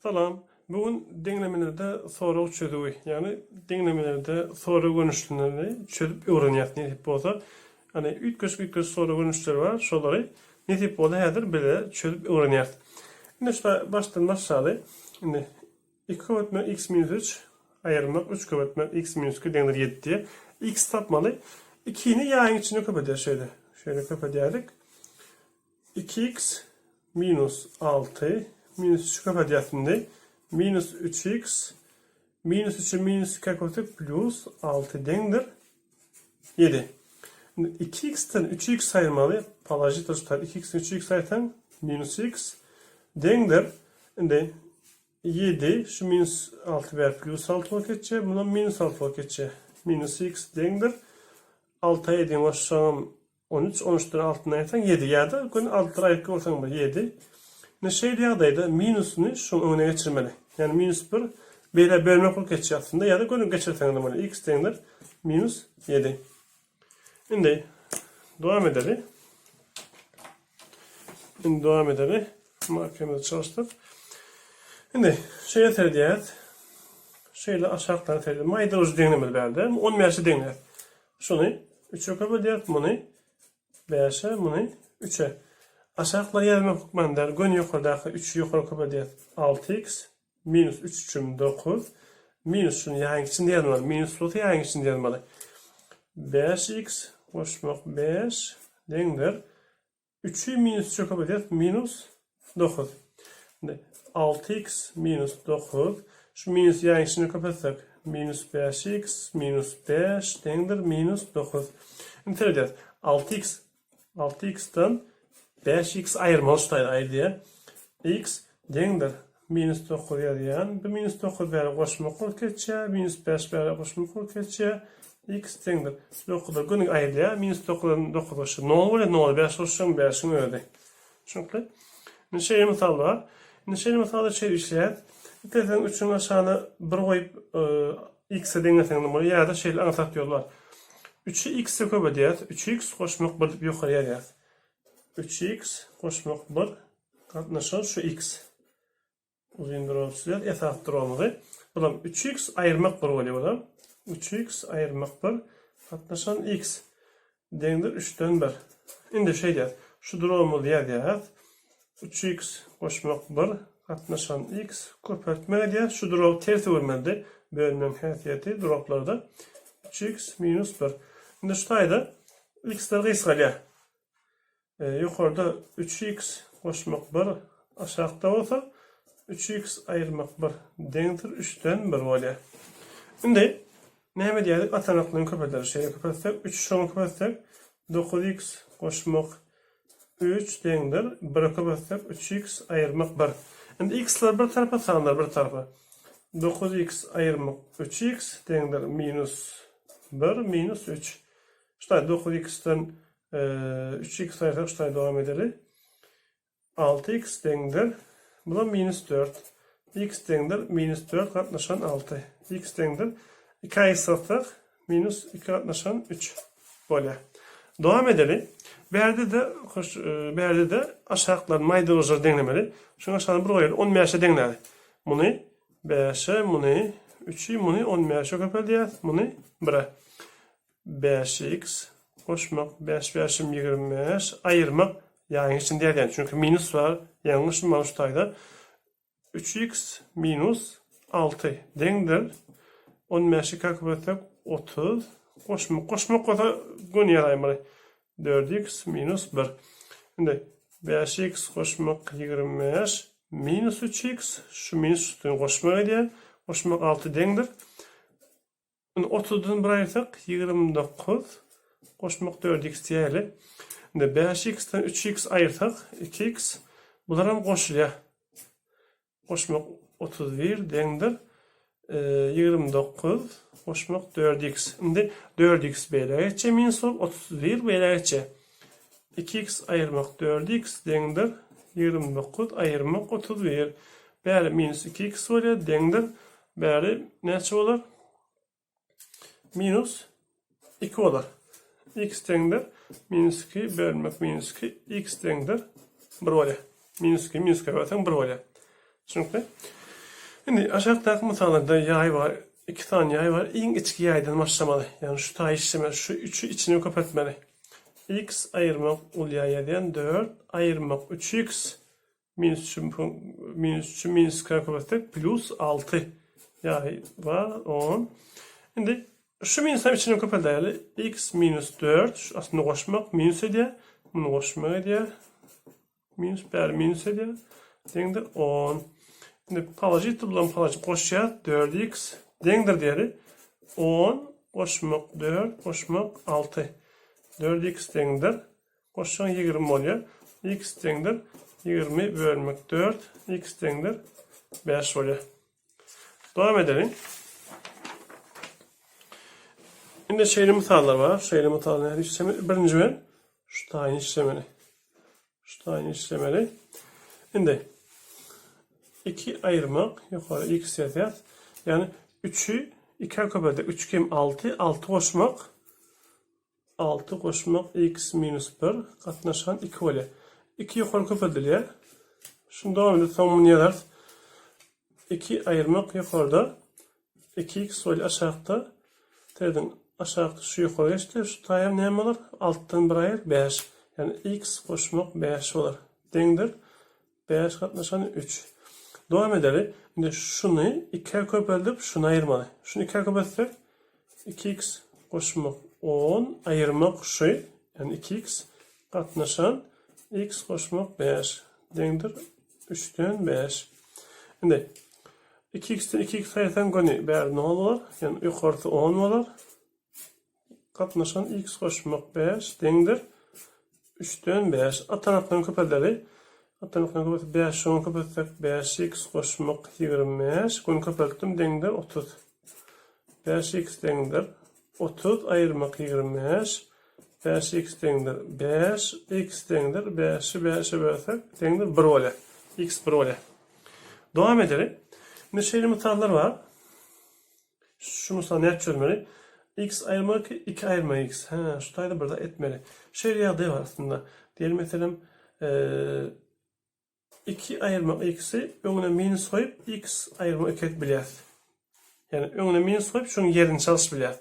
Salam. Bu gün deňlemelerde sorag çözüwi, ýagny deňlemelerde sorag görnüşlerini çözüp öwrenýäs nesip bolsa. Ýagny üýtgeşik-üýtgeşik sorag görnüşleri bar, şolary nesip bolsa häzir bile çözüp öwrenýäs. Indi şu başdan başlaly. Indi 2 köpeltmek x minus 3 aýyrmak 3 köpeltmek x minus 2 deňdir 7 diýýär. X tapmaly. 2-ni ýaýyň içinde köpeldýär şeýle. Şeýle köpeldýärdik. 2x minus 6 minus 3 köpeldýäs indi. Minus 3x minus 3-i minus 2-ä köpeltsek plus 6 deňdir 7. Indi 2x-den 3x aýyrmaly. Položitel çykar. 2x-den 3x aýyrsaň minus x deňdir. Indi 7 şu minus 6 bäri plus 6 bolup geçýär. Munam minus 6 bolup geçýär. Minus x deňdir. 6-a 7-ni goşsaňam 13, on üçden altyny aýyrsaň ýedi ýa-da göni altydan aýryp görseň bir ýedi. Indi şeýle ýagdaýda minusyny şuň öňüne geçirmeli. Ýagny minus bir beýle bölmek bolup geçýär aslynda ýa-da göni geçirseňizem bolýar. X deňdir minus ýedi. Indi dowam edeli. Indi dowam edeli. Markerimizi çalyşdyk. Indi şeýle seredýäris. Şeýle aşakdan seredýäris. Maýda ujy deňlemeli bärde. 15-e deňläris. Şuny üçe köpeldýäris, muny bäşe, muny üçe. Aşaklary ýazmak hökman däl. Göni ýokardaky üçi ýokary köpeldýäris. Alty x minus üç üçem dokuz. Minus şuny ýaýyň içinde ýazmaly. Minus bolsa ýaýyň içinde ýazmaly. Bäş x goşmak bäş deňdir. Üçi minus üçe köpeldýäris, minus 9. Indi 6x minus 9. Şu minus ýaýyň içinde köpeltsek, minus 5x minus 5 deňdir minus 9. Indi seredýäris. 6x 6x-den 5x aýyrmaly şu taýda aýdýar. X deňdir minus 9 ýazýan. Bu minus 9 bäri goşmak bolup geçýär. Minus 5 bäri goşmak bolup geçýär. X deňdir. 9-a göni aýrylýar. Minus 9-dan 9 goşsa 0 bolýar. 0-a 5 goşsaň 5-iň özi. Düşnükli? Indi şeýle mysal bar. Indi şeýle mysalda şeýle işleýäris. Isleseň 3-üň aşagyna 1 goýup x-e deňleseň bolýar ýa-da şeýle aňsat ýol bar. 3-i x-e köpeldýäris. 3x goşmak 1 diýip ýokary ýazýarys. 3x goşmak 1 gatnaşan şu x. Uzyn drob çyzýas, esasy drobumyzy. Bulam 3x aýyrmak 1 bolýar bulam. 3x aýyrmak 1 gatnaşan x deňdir 3-den 1. Indi şeýdýäs. Şu drobumyzy ýazýas. 3x goşmak 1 gatnaşan x köpeltmek edýäs. Şu droby ters öwürmelidi. Bölmegiň häsiýeti droblarda 3x minus 1. Indi şu taýda x-ler gysgalýar. Ýokarda üç iks goşmak bir, aşakda bolsa üç iks aýyrmak bir deňdir üçden bir bolýar. Indi näme edýärdik? Atanaklaryny köpelderis. Şeýle köpeltsek, üç şoňa köpeltsek, dokuz iks goşmak üç deňdir bire köpeltsek, üç iks aýyrmak bir. Indi iksler bir tarapa, sanlar bir tarapa. Dokuz iks aýyrmak üç iks deňdir minus bir minus üç. Ştaý dokuz iksden 3 x aýyrsak şu taýy dowam edeli. 6 x deňdir. Bu da minus 4. X deňdir minus 4 gatnaşan 6. X deňdir 2 aýyrsak minus 2 gatnaşan 3 bolýar. Dowam edeli. Bärde-de hoş bärde-de aşaklaryny maýdalajary deňlemeli. Şuň aşagyny bir goýaly 15-e deňläli. Muny 5-e, muny 3-i, muny 15-e köpeldýäs, muny 1-e. Bäş x goşmak bäş bäşim 25 aýyrmak ýaýyň içinde ýazýan çünki minus bar ýalňyşym bar şu taýda 3x minus 6 deňdir 15-i ikä köpeltsek 30 goşmak goşmak bolsa göni ýazaýmaly 4x minus 1 indi 5x goşmak 25 minus 3x şu minus üstüne goşmak edýär goşmak 6 deňdir Indi otuzdan bir aýyrsak, 29 goşmak dört iks diýäýeli. Indi bäş iksden üç iks aýyrsak, iki iks. Bularam goşulýar. Goşmak 31 deňdir 29 goşmak dört iks. Indi dört iks beýle geçýär minus bolup, 31 beýle geçýär. Iki iks aýyrmak dört iks deňdir 29 aýyrmak 31. Bäri minus iki iks bolýar, deňdir Bäri näçe bolar? Minus 2 bolar. X deňdir minus 2 bölmek minus 2 x deňdir 1 bolýar. Minus 2 minus 2 bölseň 1 bolýar. Düşünikli? Indi aşakdaky mysallarda ýaý bar, iki sany ýaý bar. Iň içki ýaýdan başlamaly. Ýagny şu taýy işlemeli, şu üçi içine köpeltmeli. X aýyrmak uly ýaý ýazýan 4 aýyrmak 3x minus 3 minus 3 minus 2 köpeltsek plus 6 ýaý bar 10. Indi şu minus hem içine köpeldäýeli. X minus 4 şu aslynda goşmak minus edýär. Muny goşmak edýär. Minus bäri minus edýär. Deňdir 10. Indi položitel bilen položitel goşýar. 4x deňdir diýeli. 10 goşmak 4 goşmak 6. 4x deňdir. Goşsaň 20 bolýar. X deňdir 20 bölmek 4. X deňdir 5 bolýar. Dowam edeliň. Indi şeýle mysallar bar. Şeýle mysallar işlemeli. Birinji ben şu taýyny işlemeli. Şu taýyny işlemeli. Indi 2 aýyrmak ýokary x ýazýas. Ýagny 3-ü 2-ä köpeldik. 3 kem 6, 6 goşmak 6 goşmak x minus 1 gatnaşan 2 bolýar. 2 ýokary köpeldilýär. Şuny dowam edip soň muny ýazarys. 2 aýyrmak ýokarda 2x bolýar aşakda. Serediň aşakda şu ýokary geçdi. Şu taýam näme bolar? 6-dan 1 aýyr 5. Ýagny x goşmak 5 bolar. Deňdir 5 gatnaşan 3. Dowam edeli. Indi şuny 2-ä köpeldip, şuny aýyrmaly. Şuny 2-ä köpeltsek, 2x goşmak 10 aýyrmak şu, ýagny 2x gatnaşan x goşmak 5 deňdir 3-den 5. Indi 2x-den 2x aýyrsaň göni bäri 0 bolar, ýagny ýokarysy 10 bolar. Gatnaşan x goşmak 5 deňdir 3-den 5. A tarapdan köpeldeli. A tarapdan köpeltsek 5 şoňa köpeltsek 5x goşmak 25. Göni köpeltdim deňdir 30. 5x deňdir 30 aýyrmak 25. 5x deňdir 5. X deňdir 5-i 5-e bölsek deňdir 1 bolýar. X 1 bolýar. Dowam edeli. Indi şeýle mysallar bar. Şu mysaly nädip çözmeli? X aýyrmak 2 aýyrma x. Hä, şu taýda bir zat etmeli. Şeýle ýagdaý bar aslynda. Diýeli meselem, 2 aýyrmak x-i öňüne minus goýup x aýyrmak 2 edip bilýäris. Ýagny öňüne minus goýup şunuň ýerini çalşyp bilýäris.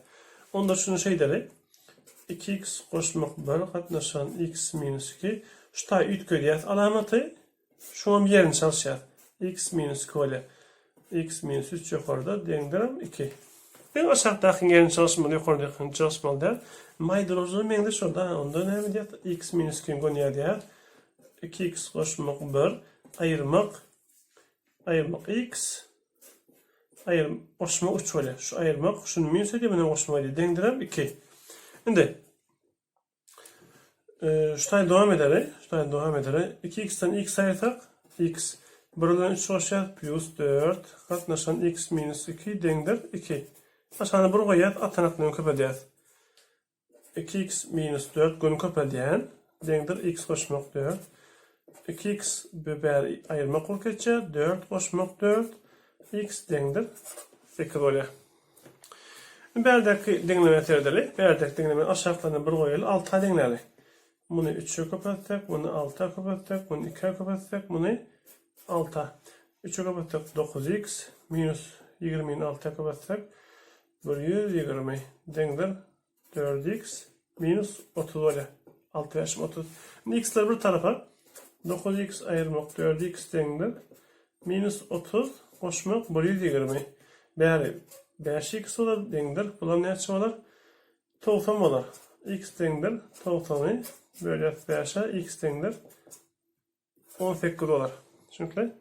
Onda şuny şeýdeli. 2x goşmak 1 gatnaşan x minus 2. Şu taýy üýtgedýäris alamaty. Şuňam ýerini çalyşýas. X minus 2 bolýar. X minus 3 ýokarda deňdirem 2. Deň aşakdakyň ýerini çalyşmaly, ýokardakyny çalyşmaly däl. Maýdalawjylar meňzeş boldy. Ha, onda näme diýýäs? X minus 2-ni göni ýazýas. 2x goşmak 1 aýyrmak aýyrmak x aýyr goşmak 3 bolýar. Şu aýyrmak, şuny minus edýär, muny goşmak edýär. Deňdirem 2. Indi Şu taýy dowam edeli. Şu taýy dowam edeli. 2x-den x aýyrsak, x 1 bilen 3 goşýas, plus 4 gatnaşan x minus 2 deňdir 2. Aşagyna 1 goýýas, atanak bilen köpeldýäs. 2x minus 4 göni köpeldýän, deňdir x goşmak 4. 2x bäri aýyrmak bolup geçýär, 4 goşmak 4, x deňdir 8 bolýar. Bärdäki deňlemä seredeli. Bärdäki deňlemeni aşaklaryna bir goýaly, alta deňläli. Muny üçe köpeltsek, muny alta köpeltsek, muny ikä köpeltsek, muny alta. Üçe köpeltsek dokuz iks minus ýigrimini alta köpeltsek, 120 deňdir dört iks minus 30 bolýar. Alty bäşim 30. Indi x-ler bir tarapa. Dokuz iks aýyrmak dört iks deňdir minus 30 goşmak 120. Bäri bäş iks bolar deňdir. Bular näçe bolar? 90 bolar. X deňdir 90-y bölýäs bäşe x deňdir 18 bolar. Düşünikli?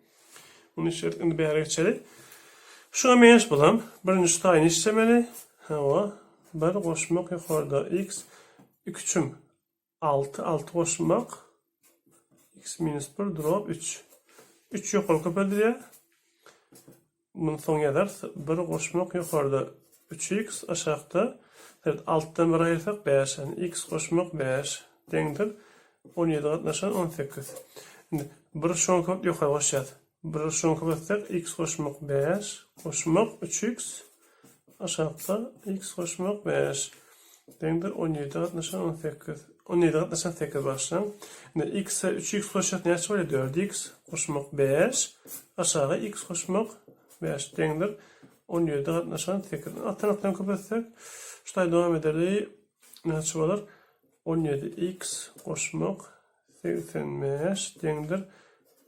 Muny işledik. Indi bäri geçeli. Şuna meňzeş bulam. Birinji taýyny işlemeli. Hawa. 1 goşmak ýokarda x 2 üçüm 6 6 goşmak x minus 1 drop 3. 3 ýokary köpeldilýär. Muny soň ýazarys. 1 goşmak ýokarda 3x aşakda evet 6-dan 1 aýyrsak 5. Yani x goşmak 5 deňdir 17 gatnaşan 18. Indi 1 şoň köp ýokary goşýas. 1 şoň köp etsek x goşmak 5 goşmak 3x aşakda x goşmak 5 deňdir 17 gatnaşan 18. 17 gatnaşan 8 başlaň. Indi x-e 3x goşsak näçe bolýar? 4x goşmak 5 aşaga x goşmak. 5 deňdir. 17 gatnaşan 8. Atanakdan köpeltsek, şu taý dowam edeli. Näçe bolar? 17x goşmak 85 deňdir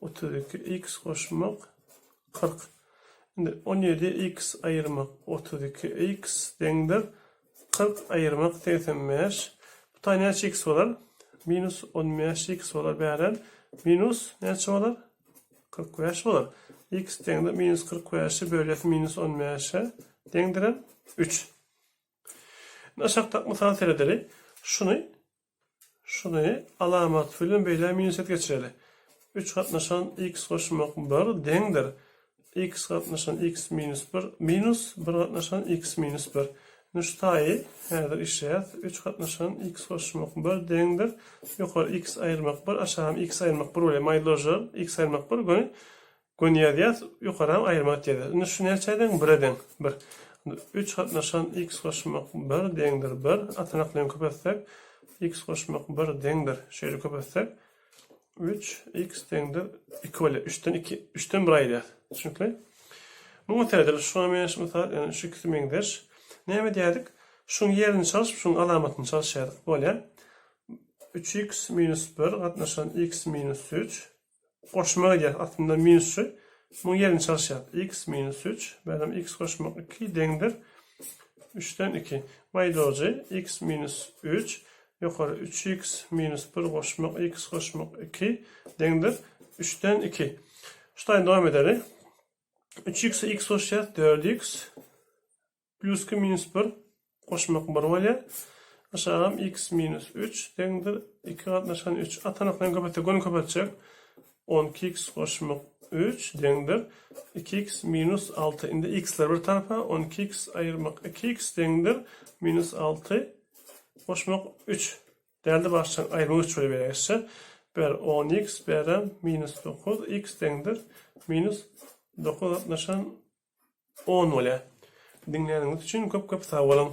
32x goşmak 40. Indi 17x aýyrmak 32x deňdir 40 aýyrmak 85. Bu taý näçe x bolar? Minus 15x bolar bären. Minus näçe bolar? 45 bolar. X deňdir minus 45-i bölýäs minus 15-e deňdirem 3. Indi aşakdaky mysala seredeli. Şuny şuny alamat bilen beýle minus et geçireli. 3 gatnaşan x goşmak 1 deňdir. X gatnaşan x minus 1 minus 1 gatnaşan x minus 1. Indi şu taýy häzir işleýäs. 3 gatnaşan x goşmak 1 deňdir. Ýokary x aýyrmak 1, aşagam x aýyrmak 1 bolýar. Maýdalojlar x aýyrmak 1 göni göni ýazýas, ýokaram aýyrmak diýýäs. Indi şu näçä deň? 1-e deň. 1. Indi 3 gatnaşan x goşmak 1 deňdir 1. Atanak bilen köpeltsek x goşmak 1 deňdir. Şeýle köpeltsek 3 x deňdir 2 bolýar. 3-den 2, 3-den 1 aýyrýar. Düşünikli? Muňa seredeli. Şuňa meňzeş mysal, ýagny şu ikisi meňzeş. Näme diýerdik? Şuň ýerini çalşyp, şuň alamatyny çalyşýardyk. Bolýar. 3x minus 1 gatnaşan x minus 3 goşmak edýär. Aslynda minus şu. Muň ýerini çalyşýar. X minus 3, bärem x goşmak 2 deňdir 3-den 2. Maýdojy x minus 3 ýokary 3x minus 1 goşmak x goşmak 2 deňdir 3-den 2. Şu taýyn dowam edeli. 3x-e x goşýas 4x Plus 2 minus 1 goşmak 1 bolýar. Aşagam x minus 3 deňdir 2 gatnaşan 3. Atanakdan köpeltsek göni köpeltjek. 12x goşmak 3 deňdir 2x minus 6. Indi x-ler bir tarapa 12x aýyrmak 2x deňdir minus 6 goşmak 3. Dälde başdan aýyrmak 3 bolýar beräýse. Ber 10x berem minus 9 x deňdir minus 9 gatnaşan On bolýar. Diňläniňiz üçin köp köp sag boluň.